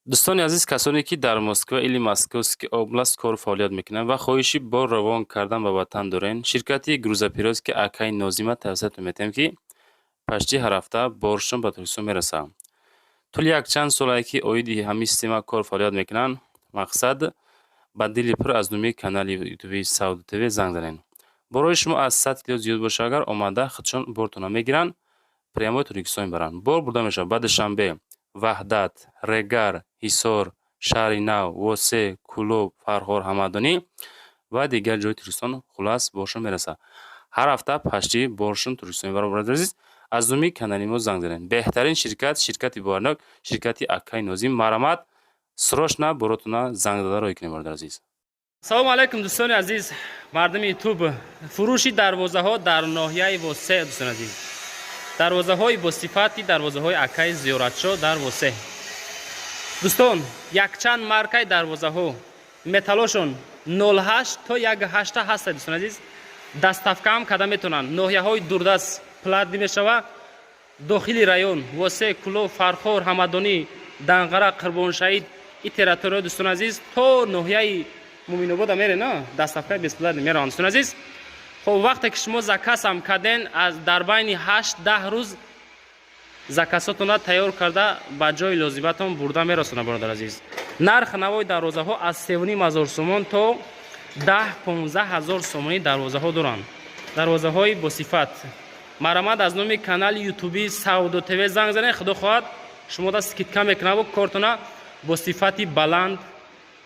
Дӯстони азиз, касоне ки дар Москва или Московский область кору фаъолият мекунанд ва хоҳиши бор равон кардан ба ватан дорен, ширкати грузоперевозки акаи Нозима тавсиятон метиҳем, ки почти ҳар ҳафта боршон ба Тоҷикистон мерасад. Тӯли якчанд солае ки оиди ҳамин система кору фаъолият мекунанд, мақсад, ба дили пур аз номи канали ютуби Савдо ТВ занг занед. Борои шумо аз 100 кило зиёд боша агар, омада худшон бортонро мегиранд, прямой Тоҷикистон мебаранд. Бор бурда мешавад ба Душанбе, Ваҳдат, Регар, Ҳисор, Шаҳри Нав, Восе, Кӯлоб, Фархор, Ҳамадонӣ ва дигар ҷойи Тоҷикистон. Хуллас, боршон мерасад. Ҳар ҳафта почти боршон Тоҷикистон мебаранд. Бародари азиз, аз номи канали мо занг занед. Беҳтарин ширкат, ширкати боварнок, ширкати акаи Нозим. Марҳамат, срочно боротона занг зада роҳӣ кунед, бародари азиз. Салому алайкум, дӯстони азиз, мардуми Ютуб. Фурӯши дарвозаҳо дар ноҳияи Восе, дӯстони азиз. Дарвозаҳои босифати дарвозаҳои акаи Зиёратшо дар Восе. Дӯстон, якчанд маркаи дарвозаҳо, металлошон 08 то 18 ҳастад, дӯстони азиз. Доставка ҳам карда метавонанд. Ноҳияҳои дурдаст платный мешава. Дохили район Восе, Кӯлоб, Фархор, Ҳамадонӣ, Данғара, Қурбоншаҳид, и территория, дӯстони азиз, то ноҳияи Муминобода мере на, доставка бесплатный мераванд, дӯстони азиз. Хоб, вақте ки шумо заказ ам карден, аз дар байни 8-10 рӯз заказотонро тайёр карда, ба ҷои лозиматон бурда мерасонад, бародар азиз. Нарх навои дарвозаҳо аз 3,5 ҳазор сомон то 10-15 ҳазор сомонӣ дарвозаҳо доранд. Дарвозаҳои босифат. Марҳамат, аз номи канали ютуби Савдо ТВ занг занед. Худо хоҳад, шумо да скидка мекунаву кортона бо сифати баланд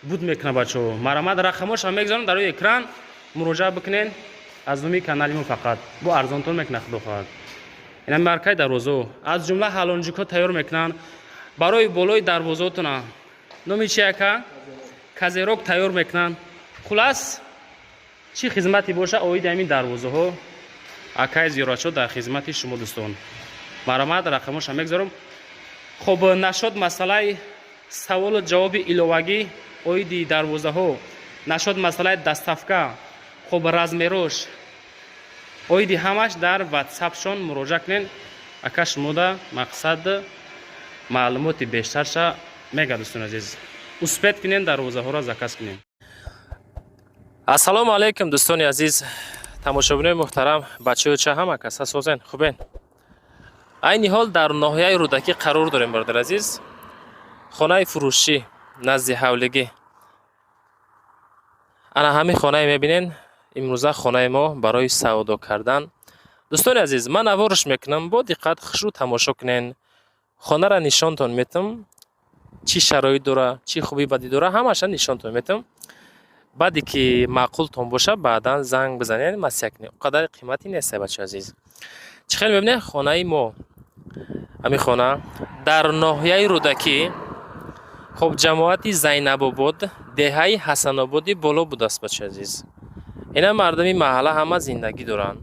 буд мекунад. Бачаҳо, марҳамат, рақамошам мегузорам дар рӯи экран, муроҷиат бикунед. Аз номи канали мо фақат бо арзонтон мекунад, худо хоҳад. Ина маркаи дарвозаҳо, аз ҷумла ҳалонҷикҳо тайёр мекунанд барои болои дарвозаотона. Номи чи, ака? Козырёк тайёр мекунанд. Хулас, чӣ хизмате боша оиди ҳамин дарвозаҳо, акаи Зиёратшо дар хизмати шумо. Дӯстон, марҳамат, рақамоша мегузорам. Хоб, нашод масъалаи саволу ҷавоби иловагӣ оиди дарвозаҳо, нашод масъалаи доставка, хоб, размерош, оиди ҳамаш дар ватсапшон муроҷиат кунед. Ака шумода, мақсад, маълумоти бештарша мега. Дӯстони азиз, успеть кунед, дарвозаҳоро заказ кунед. Ассалому алайкум, дӯстони азиз, тамошобинои муҳтарам, бачаё, ча, ҳама каса созен, хубен? Айни ҳол дар ноҳияи Рӯдакӣ қарор дорем, бародари азиз. Хонаи фурӯшӣ назди ҳавлигӣ. Ана ҳамин хонае мебинен, имрӯза хонаи мо барои савдо кардан. Дӯстони азиз, ман наворш мекунам, бо диққат хушрӯ тамошо кунен. Хонара нишонтон метам, чӣ шароит дора, чӣ хубӣ бадӣ дора, ҳамаша нишонтон метам. Баъде ки маъқултон боша, баъдан занг бизанед, маслиҳат кунед. Он қадари қиматӣ нест, бачаи азиз. Чӣ хел мебинед, хонаи мо, ҳамин хона дар ноҳияи Рӯдакӣ, хоб, ҷамоати Зайнабобод, деҳаи Ҳасанободи Боло будааст, бачаи азиз. Ина мардуми маҳалла ҳама зиндагӣ доранд.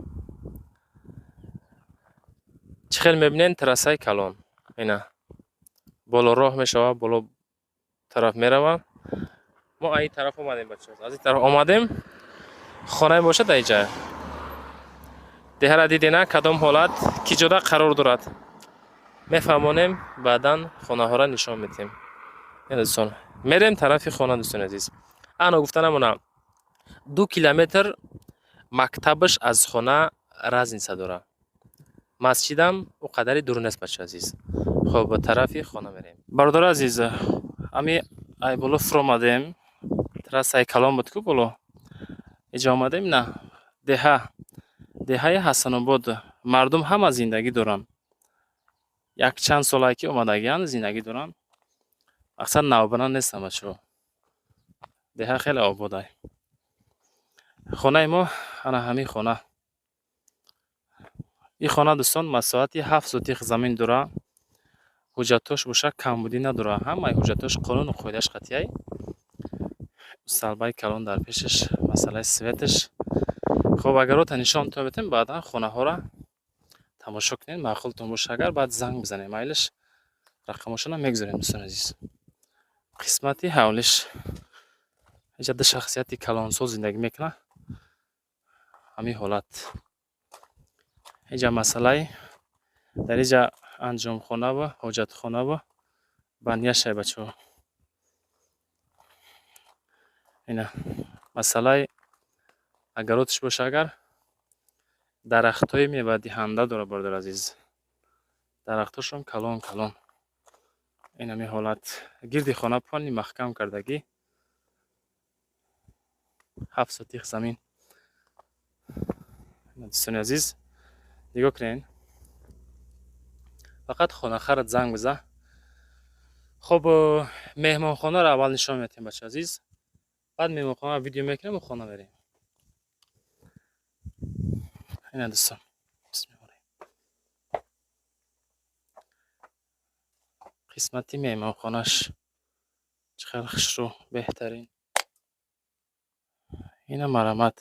Чӣ хел мебинед, трассаи калон ина боло роҳ мешавад, боло тараф меравад. Мо аз ин тараф омадем, бачаҳо, аз ин тараф омадем. Хонаи бошад дар инҷа. Деҳара дидена, кадом ҳолат, ки ҷода қарор дорад, мефаҳмонем, баъдан хонаҳоро нишон медиҳем. Дӯстон, мерем тарафи хона. Дӯстони азиз, ано гуфта намонам, 2 километр мактабаш аз хона разница дорад, масҷидам о қадари дур нест, бачаи азиз. Хоб, ба тарафи хона мерем. Бародари азиз, ами ай боло фуромадем, трассаи калон буд ку, боло иҷо омадем. На, деҳа, деҳаи Ҳасанобод, мардум ҳама зиндагӣ доранд. Якчанд солае ки омадагианд, зиндагӣ доранд. Мақсад, навбана нестанд, бачаҳо. Деҳа хеле ободай. Хонаи мо ана ҳамин хона. Ин хона, дӯстон, масоҳати 7 сотих замин дора. Ҳуҷҷатҳош боша, камбудӣ надорад, ҳамаи ҳуҷҷатҳош қонуну қоидааш қатъияй. Столбаи калон дар пешаш, масъалаи светаш. Хоб, агарота нишонтон метем, баъдан хонаҳоро тамошо кунед. Маъқултон боша агар, баъд занг бизанед, майлиш, рақамошонам мегузорем. Дӯстони азиз, қисмати ҳавлиш. Иҷа ду шахсияти калонсол зиндагӣ мекунад. Ҳамин ҳолат. Иҷа масъалаи дар иҷа анҷомхонаву ҳоҷатхонаву баняшай, бачаҳо. Ина масъалаи огород ш боша, агар дарахтҳои мевадиҳанда дорад, бародари азиз, дарахтҳошон калон калон. Инами ҳолат, гирди хона пони маҳкам кардагӣ, 7 сотих замин. Дӯстони азиз, нигоҳ кунед, фақат хонахарат занг биза. Хуб, меҳмонхонаро аввал нишон медиҳем, бача азиз, баъд меҳмонхона видео мекунем, хона мерем. Ина, дӯстон, бисмиллоҳ, қисмати меҳмонхонаш чӣ қадр хушрӯ, беҳтарин. Ина, марамат,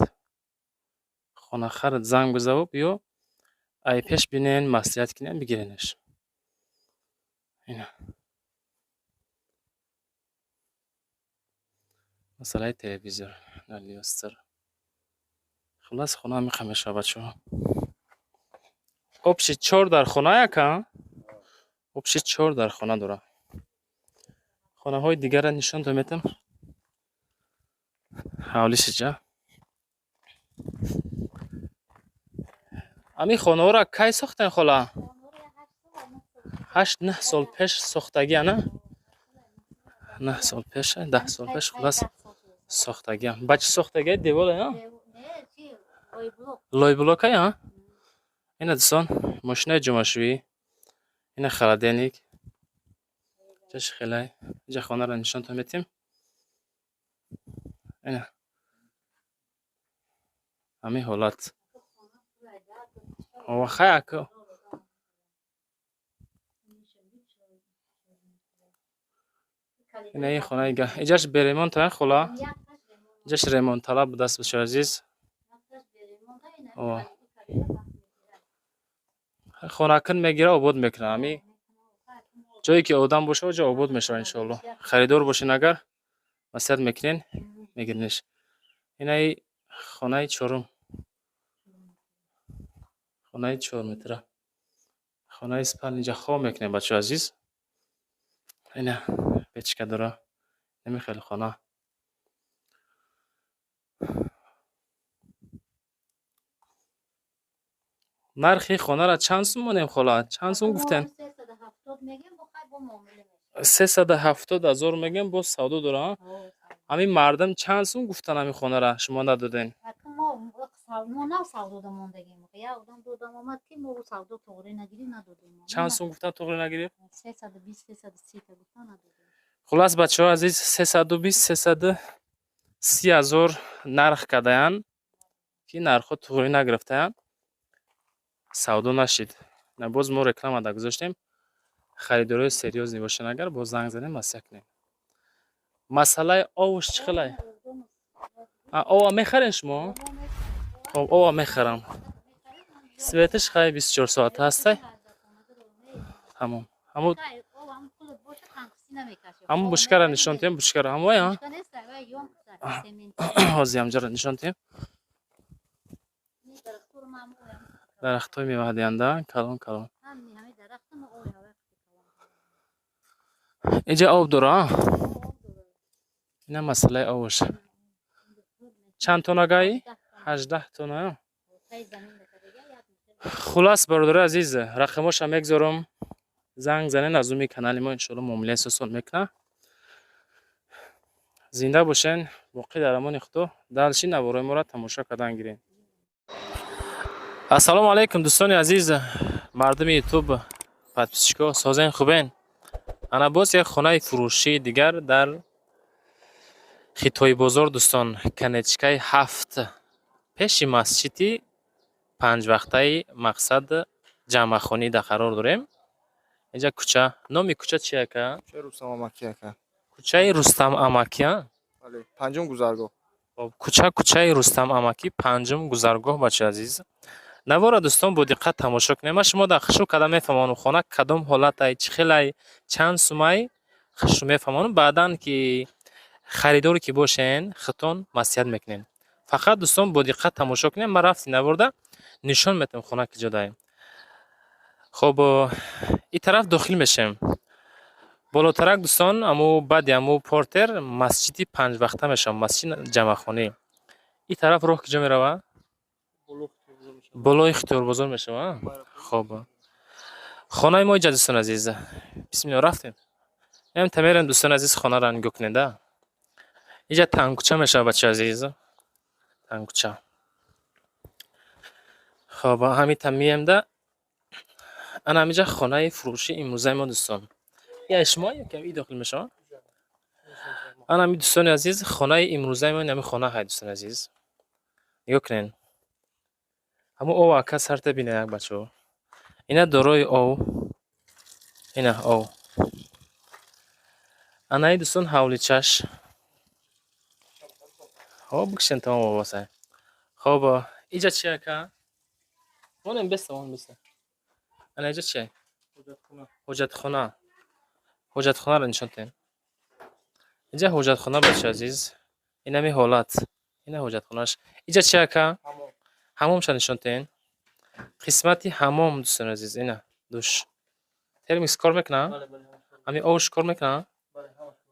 хонахарат занг бизаву биё, ай пеш бинен, маслиҳат кунем, бигиренаш. Ина масъалаи телевизор, люстр. Хуллас, хона ҳамиқа мешавад, бачаҳо. Общий чор дар хона яка, общий чор дар хона дорад. Хонаҳои дигарро нишон метам. Ҳавлишиҷа ҳамин хонаҳоро кай сохтен, хола? 8-9 сол пеш сохтагия, на? 9 сол пеш, 10 сол пеш, хуллас, сохтагия. Ба чӣ сохтагия? Девола лойблокая. Ина, дӯстон, мошинаи ҷомашӯӣ, ина холодильник, чаши хелай. Иҷа хонаро нишонтон метем. Ина ҳамин ҳолат. Хай, ака, ина ин хонаи иҷаш бе ремонт, хола, иҷаш ремонтталаб будааст, бачаи азиз. Хонакун мегира, обод мекунад. Ҳами ҷое ки одам боша, оҷо обод мешавад, иншоалло. Харидор бошен, агар маслиҳат мекунен, мегиренеш. Инаи хонаи чорум, хонаи чорметра, хонаи спальня. Инҷа хоб мекунем, бачаҳои азиз. Ина печка дора, ҳами хеле хона. Нархи хонаро чанд сум монем, хола? Чанд сум гуфтем? 370 000 мегем, боз савдо дора. Ҳамин мардум чанд сум гуфтан, ҳамин хонара шумо надоден? Мо нав савдода мондагем. Як одам додам омад, ки мо савдо тоғрӣ нагирӣ, надодем. Чанд сум гуфтан, тоғрӣ нагирифт? 320, 330 та гуфтан, надодем. Хуллас, бачаҳо азиз, 320, 330 ҳазор нарх кардаянд, ки нархҳо туғрӣ нагирифтаянд, савдо нашид. На, боз мо реклама да гузоштем. Харидорои серьёзный бошанд, агар боз занг занем, маслиҳат кунем. Масъалаи овуш чӣ хелай? Ова мехарен шумо? Хоб, ова мехарам. Свет иш хай 24 соата ҳастай, тамом. Ҳамун бушкара нишон тиҳем, бушкара ҳамвай. Ҳозир ҳамҷаро нишон тиҳем. Дарахтҳои меваҳадиҳанда, калон калон. Инҷа об дора. Ина масъалаи овуш. Чанд тона гаи? 18 тона. Хуллас, бародари азиз, рақамоша мегзорам, занг занен. Аз уми канали мо иншоалло муомилаи сосон мекунад. Зинда бошен, боқӣ дар амони Худо. Дальше наворои моро тамошо кардан гирем. Ассалому алайкум, дӯстони азиз, мардуми Ютуб, подписчик о, созен, хубен? Ана боз як хонаи фурӯшии дигар дар Хитоибозор, дӯстон, конечка и 7, пеши масҷиди панҷвақтаи мақсад ҷамъахонӣ да қарор дорем. Инҷа кӯча, номи кӯча чи, ака? Кӯчаи Рустам Амакӣ. Панҷум гузаргоҳ. Кӯча, кӯчаи Рустам Амакӣ, панҷум гузаргоҳ. Бачаи азиз, навора, дӯстон, бо диққат тамошо кунем. Ман шумо дар хушрӯ карда мефаҳмонам, хона кадом ҳолатай, чӣ хелай, чанд сумай, хушрӯ мефаҳмонам. Баъдан ки харидоре ки бошен, худтон маслиҳат мекунем. Фақат, дӯстон, бо диққат тамошо кунем. Ман рафти наворда нишон метавам, хона ки ҷо даем. Хоб, ин тараф дохил мешавем. Болотарак, дӯстон, аму баъди аму портер масҷиди панҷвақта мешавад, масҷиди ҷамъахонӣ. Ин тараф роҳ куҷо меравад? Болои Ихтиёрбозор мешавад. Хоб, хонаи мо иҷа, дӯстони азиз. Бисмилло, рафтем. Ям тамерем, дӯстони азиз, хонаро нигоҳ кунед. А иҷа тангкӯча мешавад, бачаи азиз, тангкӯча. Хоб, ҳамита миемда, ана ҳамиҷа хонаи фурӯши имрӯзаи мо, дӯстон. Я шумо ё и дохил мешавад? Ана ҳами, дӯстони азиз, хонаи имрӯзаи мо, ин ҳами хона ҳай, дӯстони азиз, нигоҳ кунед. Ҳамун ов ака сарта бина як, бачаҳо. Ина дорои ов, ина ов. Анаи, дӯстон, ҳавличаш. Хоб, бикшен, тамом овосай. Хоб, иҷа чи, ака? Монем, беста, мон, беста. Ана иҷа чи? Ҳоҷатхона. Ҳоҷатхонаро нишон диҳем. Инҷа ҳоҷатхона, бачаи азиз, инами ҳолат, ина ҳоҷатхонаш. Иҷа чи, ака? Ҳамомша нишон диҳем. Қисмати ҳамом, дӯстони азиз, ина душ, термикс кор мекунад, ҳами овш кор мекунад,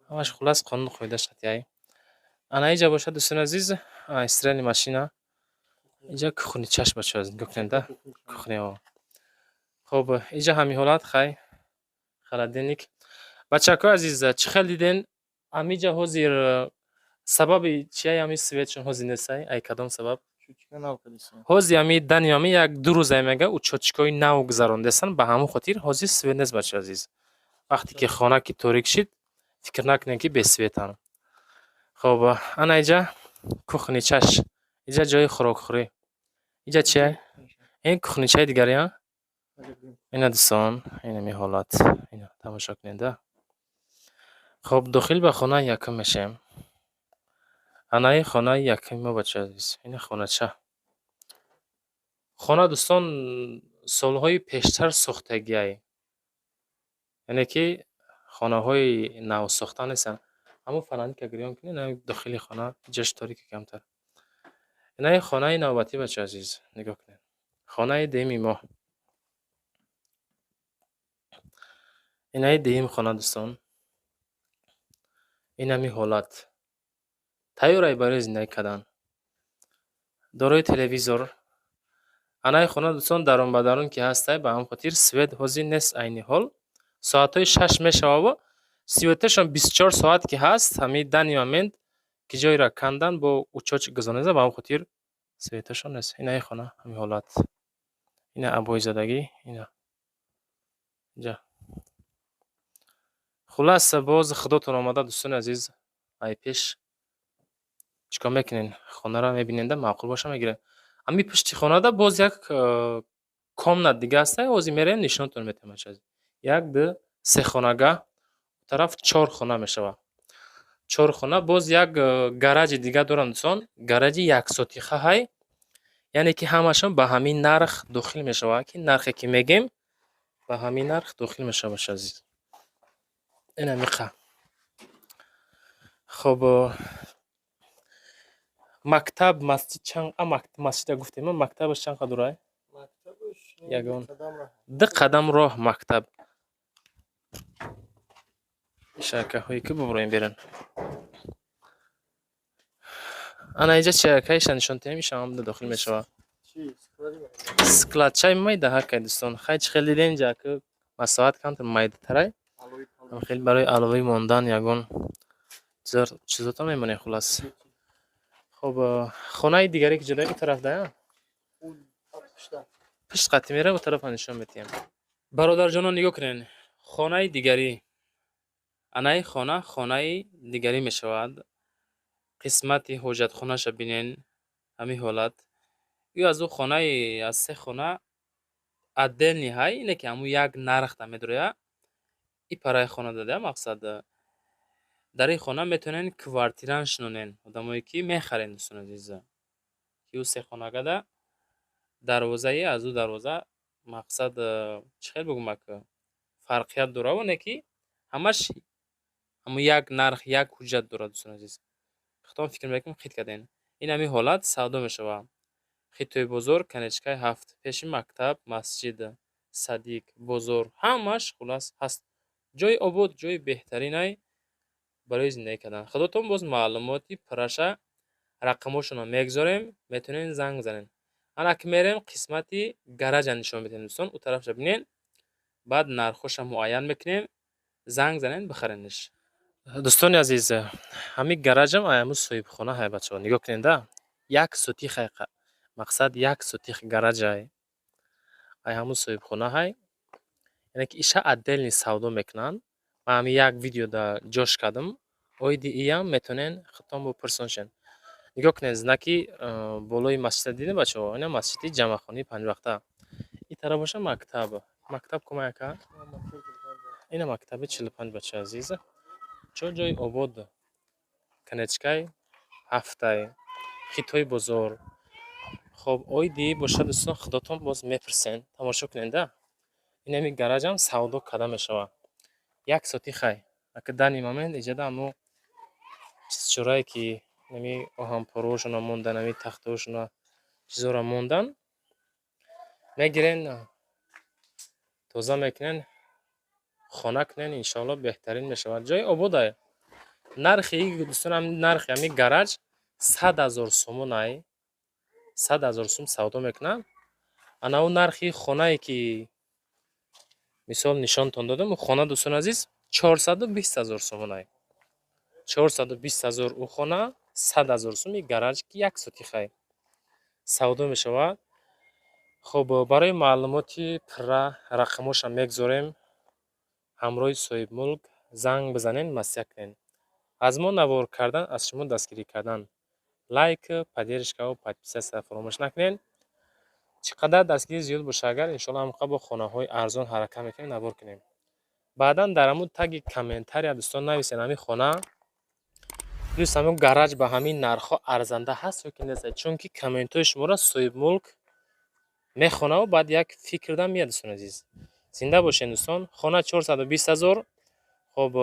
ҳамаш. Хулас, қонун қоидаш қатъияй. Ана иҷа бошад, дӯстони азиз, стиральный машина. Иҷа кухничаш, бачаҳо азиз, нигоҳ кунед, да, кухня. Хоб, иҷа ҳамин ҳолат. Хай, холодильник. Бачакҳои азиз, чӣ хел диден? Ҳамиҷа ҳозир сабаби чияй ҳами светшон ҳозир нестай? Ай кадом сабаб? Ҳозир ҳами дани ҳами як ду рӯзае мега учётчикҳои нав гузарондестан, ба ҳамон хотир ҳозир свет нест, бачаи азиз. Вақте ки хона ки торик шид, фикр накунед, ки бесветанд. Хоб, ана иҷа кухничаш, иҷа ҷои хӯрокхӯрӣ. Иҷа чия? Ин кухничаи дигаре. Ина, дӯстон, инами ҳолат, ина тамошо кунед, да. Хоб, дохил ба хонаи якум мешавем. Анаи хонаи якуми мо, бачаи азиз, ина хонача. Хона, дӯстон, солҳои пештар сохтагиай, яъне ки хонаҳои навсохта нестанд. Ҳамон фонарика гирён кунед, дохили хона ҷаш торики камтар. Инаи хонаи навбатӣ, бачаи азиз, нигоҳ кунед, хонаи дуюми мо. Инаи дуюм хона, дӯстон, инами ҳолат. Тайёрай барои зиндагӣ кардан, дорои телевизор. Анаи хона, дӯстон, дарун ба дарун ки ҳастай, ба ҳамон хотир свет ҳозир нест. Айни ҳол соатҳои 6 мешававу светашон 24 соат ки ҳаст, ҳамин данный момент ки ҷойро кандан, бо учётчик гузаронда, ба ҳамон хотир светашон нест. Инаи хона ҳамин ҳолат, ина обоизадагӣ, ина инҷа. Хулас, боз худотон омада, дӯстони азиз, ай пеш чӣ кор мекунед? Хонаро мебинед, маъқул боша, мегиред. Ҳамин пушти хонада боз як комнат дига ҳаста, ҳозир мерем, нишонтон метиҳам, бачаи азиз. Як, ду, се хонага, тараф чор хона мешавад, чор хона. Боз як гаражи дига дорам, дӯстон, гаражи яксотиха ҳай, яъне ки ҳамашон ба ҳамин нарх дохил мешавад, ки нархе ки мегем, ба ҳамин нарх дохил мешавад, бачаи азиз. Ина миқа. Хоб, мактаб, масҷид чанд? Масҷида гуфтем, мактабаш чанд қадр дурай? Ягон ду қадам роҳ мактаб. Шакаҳое ки бубуроем берун. Ана инҷа чи, ака? Иша нишон диҳем, иша ҳам дохил мешавад. Складчаи майда ҳакай, дӯстон. Хай, чӣ хел дидем, инҷа ака, масоҳат камтар майдатарай. Хеле барои аловӣ мондан ягон чизото мемонем, хулас. Хоб, хонаи дигаре ки ҷудо ин тараф дая, пушт қатӣ меравем, у тарафа нишон медиҳем. Бародарҷонон, нигоҳ кунед, хонаи дигарӣ. Анаи хона хонаи дигарӣ мешавад. Қисмати ҳоҷатхонаша бинен, ҳамин ҳолат. Ю аз ӯ хонаи аз се хона отдельный ҳай, ине ки ҳамун як нархда медрояд. И параи хона дада, мақсад, дар ин хона метавонед квартиран шинонен, одамое ки мехарен, дӯстони азиз, ки ӯ се хонагада дарвозаи аз ӯ дарвоза, мақсад, чӣ хел бигӯм, ака, фарқият дорад, оне ки ҳамаш ҳамун як нарх, як ҳуҷҷат дорад, дӯстони азиз. Худтон фикр мекунем, хит кардем. Ин ҳамин ҳолат савдо мешавад. Хитои бозор, конечкаи 7, пеши мактаб, масҷид, садик, бозор, ҳамаш, хулас, ҳаст. Ҷои обод, ҷои беҳтаринай барои зиндагӣ кардан. Худотон боз маълумоти пурраша, рақамошонро мегузорем, метавонед занг бизанед. Ана ки мерем, қисмати гаража нишон медиҳем, дӯстон. Ӯ тарафша бинед, баъд нархҳоша муайян мекунем. Занг занед, бихаренш. Дӯстони азиз, ҳамин гаражам аяму соҳибхона ҳай, бачаҳо. Нигоҳ кунед, да, як сотих ай, мақсад, як сотих гаражай ай ҳамун соҳибхона ҳай. Яъне ки иша отдельный савдо мекунанд. Ман ҳамин як видеода ҷош кардам. Оиди иам метавонед худтон бипурсон шен. Нигоҳ кунед, знаки болои масҷида дидем, бачаҳо. Ина масҷиди ҷамъахонии панҷвақта. Ин тараф боша мактаб. Мактаб кумак ака? Ина мактаби 45, бачаи азиз. Чо ҷои обод, конечкай ҳафтай, хитои бозор. Хоб, оиди боша, дӯстон, худотон боз мепурсен. Тамошо кунед, да. Инами гаражам савдо карда мешавад. Як сотихай. Ака данный момент иҷода ҳамо чизчорае ки нами оҳанпораҳошона мондан, ҳами тахтаҳошона, чизҳоро мондан, мегирен, тоза мекунен, хона кунен, иншоалло, беҳтарин мешавад. Ҷои ободай. Нархи, дӯстон, нархи ҳамин гараж 100 000 сомонай. 100 000 сум савдо мекунанд. Ана ӯ нархи хонае ки мисол нишонтон додам, ӯ хона, дӯстони азиз, 420 000 сомонай. 420 000 ӯ хона, 100 000 суми гараж, ки як сотихай савдо мешавад. Хуб, барои маълумоти пурра рақамҳоша мегузорем. Ҳамроҳи соҳибмулк занг бизанед, маслиҳат кунед. Аз мо навор кардан, аз шумо дастгирӣ кардан. Лайк, поддержкаву подписаться фаромӯш накунед. Чӣ қадар дастгирӣ зиёд боша агар, иншоалло, ҳамқа бо хонаҳои арзон ҳаракат мекунем, навор кунем. Баъдан дар ҳамун таги комментария, дӯстон, нависед: ҳамин хона плюс ҳамин гараж ба ҳамин нархҳо арзанда ҳаст ё ки нест? Чунки комментҳои шуморо соҳибмулк мехонаву баъд як фикрда меяд, дӯстони азиз. Зинда бошед, дӯстон. Хона 420 000. Хоб,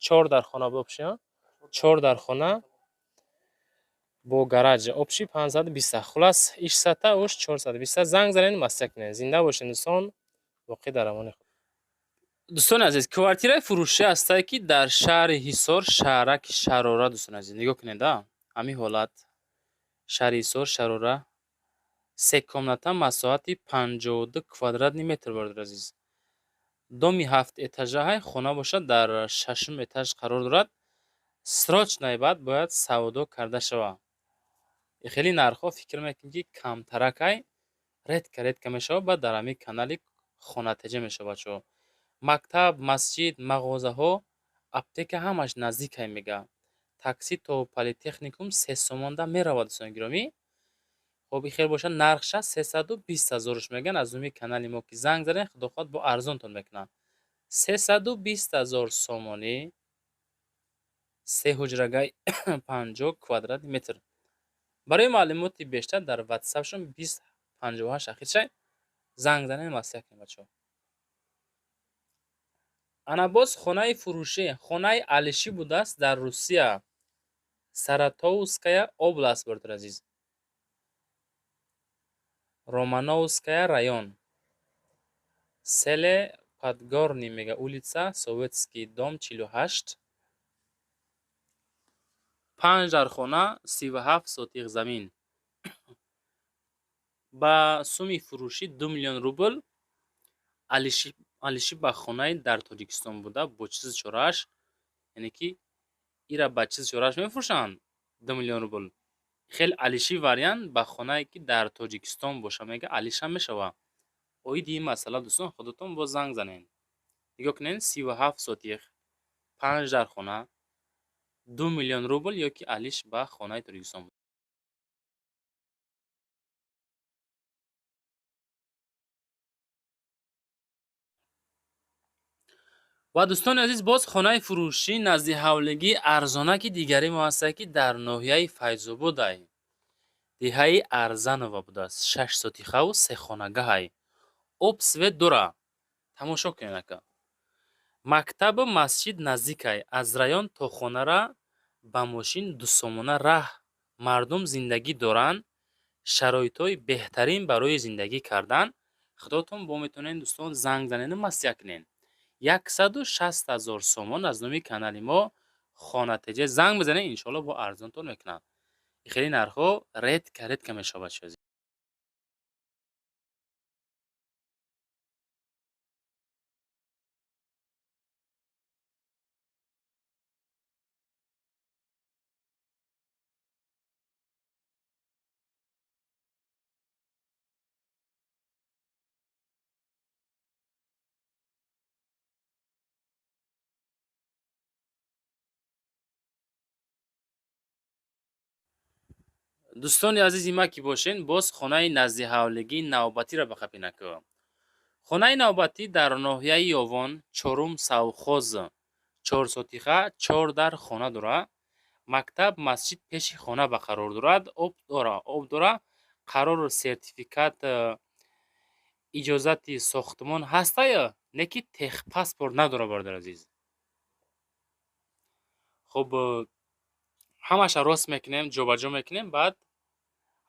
чор дар хона общий, чор дар хона бо гараж, общий 520. Хулас, ишсата уш 420. Занг занед, маслиҳат кунед. Зинда бошед, дӯстон, боқӣ дар амони худ. Дӯстони азиз, квартираи фурӯшӣ ҳастае, ки дар шаҳри Ҳисор, шаҳраки Шарора. Дӯстони азиз, нигоҳ кунед, а ҳамин ҳолат: шаҳри Ҳисор, Шарора, се комната, масоҳати 52 квадратный метр. Бародари азиз, доми ҳафт этажаҳай, хона бошад, дар шашум этаж қарор дорад. Срочно баъд бояд савдо карда шавад. Хеле нархҳо фикр мекунем, ки камтаракай, редко, редко мешавад. Баъд дар ҳамин канали хонатеҷа мешавад, бачаҳо. Мактаб, масҷид, мағозаҳо, аптека ҳамаш наздикай, мега. Такси то политехникум 3 сомонда меравад, дӯстони гиромӣ. Хоб, и хел бошад, нархша 320 000-ш мегӯянд. Аз номи канали мо ки занг занед, худо хоҳад, бо арзонтон мекунанд. 320 000 сомонӣ, се ҳуҷрагаи 50 квадратный метр. Барои маълумоти бештар дар ватсапшон 2058 ахиршай занг занед, маслиҳат кунед, бачаҳо. Ана боз хонаи фурӯшӣ, хонаи алишӣ будааст дар Русия, Саратовская область, бародари азиз, Романовская район, селе Подгорный мега, улица Советский, дом 48, панҷ дар хона, 37 сотих замин, ба суми фурӯшӣ 2 миллион рубл. Алиши ба хонаи дар Тоҷикистон буда, бо чизи чорааш, яъне ки ира ба чизи чорааш мефурӯшанд 2 миллион рубл. Хеле алиши вариант ба хонае ки дар Тоҷикистон боша, мега, алишам мешавад. Оиди ин масъала, дӯстон, худатон боз занг занед. Нигоҳ кунед: 37 сотих, панҷ дар хона, 2 миллион рубл ё ки алиш ба хонаи Тоҷикистон. Ва, дӯстони азиз, боз хонаи фурӯшӣ назди ҳавлигии арзонаки дигари мо ҳастае, ки дар ноҳияи Файзободай, деҳаи Арзанова будааст. Шаш сотихаву сехонагаҳай, об, свет дора. Тамошо кунед, ака. Мактабу масҷид наздикай, аз район то хонара ба мошин 2 сомона раҳ. Мардум зиндагӣ доранд, шароитҳои беҳтарин барои зиндагӣ кардан. Худотон бо метавонед, дӯстон, занг занеду маслиҳат кунед. 160 000 сомон. Аз номи канали мо Хона ТЖ занг бизанед, иншоалло бо арзонтон мекунанд. Хеле нархҳо редко, редко мешавад. Дӯстони азизи ма, ки бошен, боз хонаи наздиҳавлигии навбатиро ба қапи накӯ. Хонаи навбатӣ дар ноҳияи Ёвон, чорум совхоз, 4 сотиха, чор дар хона дора. Мактаб, масҷид пеши хона ба қарор дорад. Об дора, об дора, қарору сертификат, иҷозати сохтмон ҳастая, не ки техпаспорт надора, бародари азиз. Хуб, ҳамаша рост мекунем, ҷобаҷо мекунем. Баъд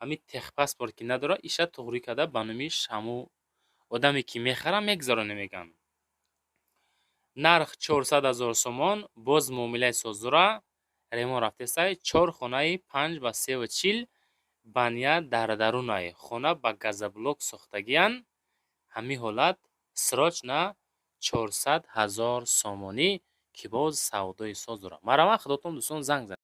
ҳамин техпаспорт ки надора, иша туғрӣ карда, ба номиш ҳамун одаме ки мехара мегузаронем, мегӯянд. Нарх 400 000 сомон, боз муомилаи соз дора. Ремон рафтесай. Чор хонаи 5 ба 3,40, баня дар дарунай хона, ба газоблок сохтагиян. Ҳамин ҳолат срочно 400 000 сомонӣ, ки боз савдои соз дорад. Марҳамат, худотон, дӯстон, занг занед.